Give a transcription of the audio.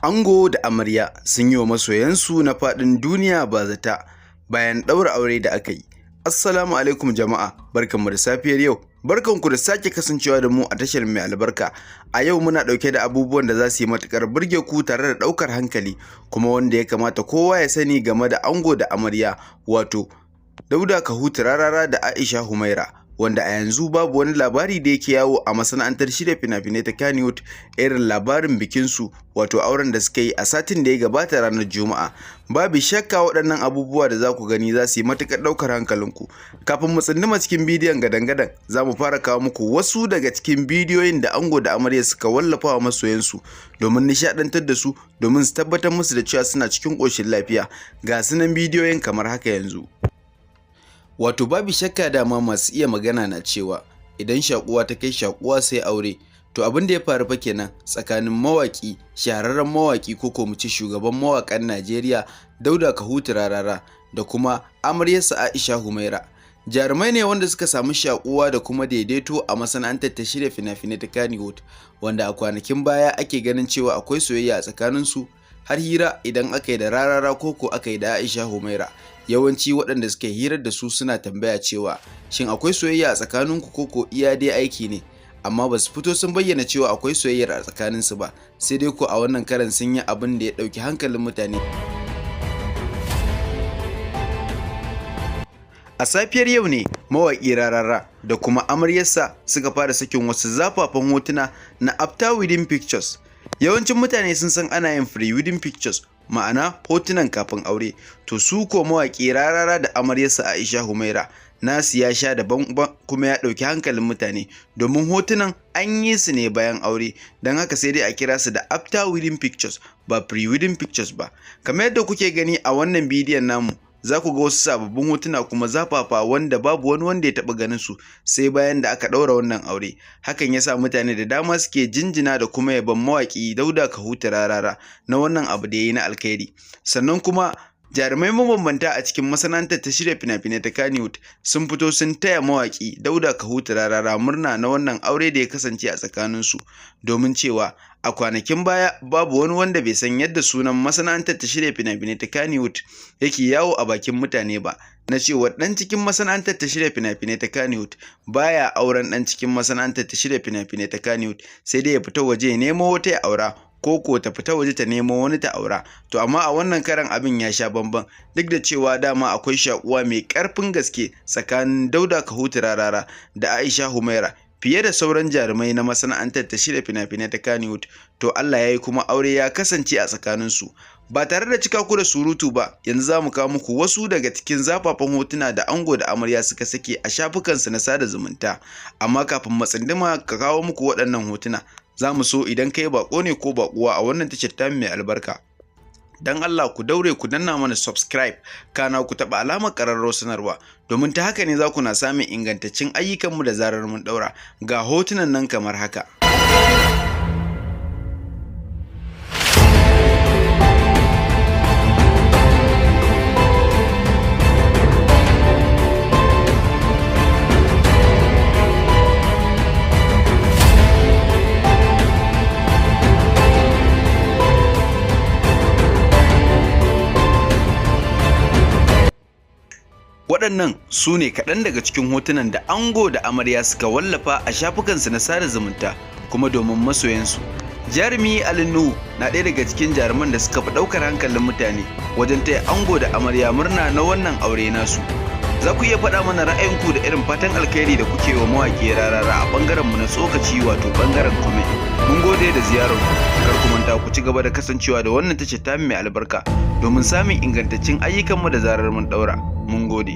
Ango da amarya sun yi wa masoyansu na faɗin duniya bazata bayan ɗaura aure da aka yi. Assalamu alaikum jama'a, barkanmu da safiyar yau. Barkanku da sake kasancewa da mu a tashar mai albarka. A yau muna ɗauke da abubuwan da za su yi matuƙar burge ku tare da ɗaukar hankali, kuma wanda ya kamata kowa ya sani game da ango da amarya, wato Dauda Kahutu Rarara da Aisha Humaira. Wanda a yanzu babu wani labari da yake yawo a masana'antar shirya fina-finai ta Kannywood irin labarin bikinsu, wato auren da suka yi a satin da ya gabata ranar Juma'a. Babu shakka waɗannan abubuwa da za ku gani za su yi matuƙar ɗaukar hankalinku. Kafin mu tsunduma cikin bidiyon gadan-gadan, za mu fara kawo muku wasu daga cikin bidiyoyin da ango da amarya suka wallafa wa masoyansu domin nishaɗantar da su, domin su tabbatar musu da cewa suna cikin ƙoshin lafiya. Ga su nan bidiyoyin kamar haka yanzu. Wato babu shakka dama masu iya magana na cewa idan shakuwa ta kai shakuwa sai aure. To abin da ya faru fa kenan tsakanin mawaki, shahararren mawaki, ko ko mu ce shugaban mawakan Najeriya, Dauda Kahutu Rarara, da kuma amaryarsa Aisha Humaira. Jarumai ne wanda suka samu shakuwa da kuma daidaito a masana'antar ta shirya fina-finai ta Kannywood, wanda a kwanakin baya ake ganin cewa akwai soyayya a tsakaninsu, har hira idan aka yi da Rarara ko ko aka yi da Aisha Humaira, yawanci waɗanda suka hirar da su suna tambaya cewa shin akwai soyayya a tsakaninku ko ko iya dai aiki ne, amma ba su fito sun bayyana cewa akwai soyayyar a tsakaninsu ba. Sai dai ko a wannan karan sun yi abin da ya ɗauki hankalin mutane. A safiyar yau ne mawaƙi Rarara da kuma amaryarsa suka fara sakin wasu zafafan hotuna na after wedding pictures. Yawancin mutane sun san ana yin pre-wedding pictures, ma'ana hotunan kafin aure. To su ko mawaƙi Rarara da amaryarsa Aisha Humaira, nasu ya sha daban kuma ya ɗauki hankalin mutane, domin hotunan an yi su ne bayan aure, don haka sai dai a kira su da after wedding pictures ba pre-wedding pictures ba. Kamar yadda kuke gani a wannan bidiyon namu, za ku ga wasu sababbin hotuna kuma zafafa wanda babu wani wanda ya taɓa ganin su sai bayan da aka ɗaura wannan aure. Hakan ya sa mutane da dama suke jinjina da kuma yabon mawaƙi Dauda Kahutu Rarara na wannan abu da ya yi na alkhairi. Sannan kuma jarumai mabambanta a cikin masana'antar ta shirya fina-finai ta Kannywood sun fito sun taya mawaƙi Dauda Kahutu Rarara murna na wannan aure da ya kasance a tsakaninsu, domin cewa a kwanakin baya babu wani wanda bai san yadda sunan masana'antar ta shirya fina-finai ta Kannywood yake yawo a bakin mutane ba, na cewa ɗan cikin masana'antar ta shirya fina-finai ta Kannywood baya auren ɗan cikin masana'antar ta shirya fina-finai ta Kannywood, sai dai ya fita waje ya nemo wata ya aura, ko ko ta fita waje ta nemo wani ta aura. To amma a wannan karan abin ya sha bamban, duk da cewa dama akwai shakuwa mai ƙarfin gaske tsakanin Dauda Kahutu Rarara da Aisha Humaira fiye da sauran jarumai na masana'antar ta shirya fina-finai ta Kannywood. To Allah ya yi kuma aure ya kasance a tsakaninsu. Ba tare da cika ku da surutu ba, yanzu za mu kawo muku wasu daga cikin zafafan hotuna da ango da amarya suka sake a shafukansu na sada zumunta. Amma kafin mu tsinduma ka kawo muku waɗannan hotuna, za mu so idan kai baƙo ne ko baƙuwa a wannan tashar ta mai albarka, don Allah ku daure ku danna mana subscribe, kana ku taɓa alamar ƙararrawar sanarwa, domin ta haka ne za ku na samun ingantaccen ayyukanmu da zarar mun ɗaura. Ga hotunan nan kamar haka. Waɗannan su ne kaɗan daga cikin hotunan da ango da amarya suka wallafa a shafukansu na sada zumunta kuma domin masoyansu. Jarumi Ali Nuhu na ɗaya daga cikin jaruman da suka fi ɗaukar hankalin mutane wajen taya ango da amarya murna na wannan aure nasu. Za ku iya faɗa mana ra'ayinku da irin fatan alkhairi da kuke wa mawaƙi Rarara a ɓangaren mu na tsokaci, wato ɓangaren comment. Mun gode da ziyarar ku. Kar ku manta ku ci gaba da kasancewa da wannan tashar ta mai albarka domin samun ingantaccen ayyukanmu da zarar mun ɗaura. Mun gode.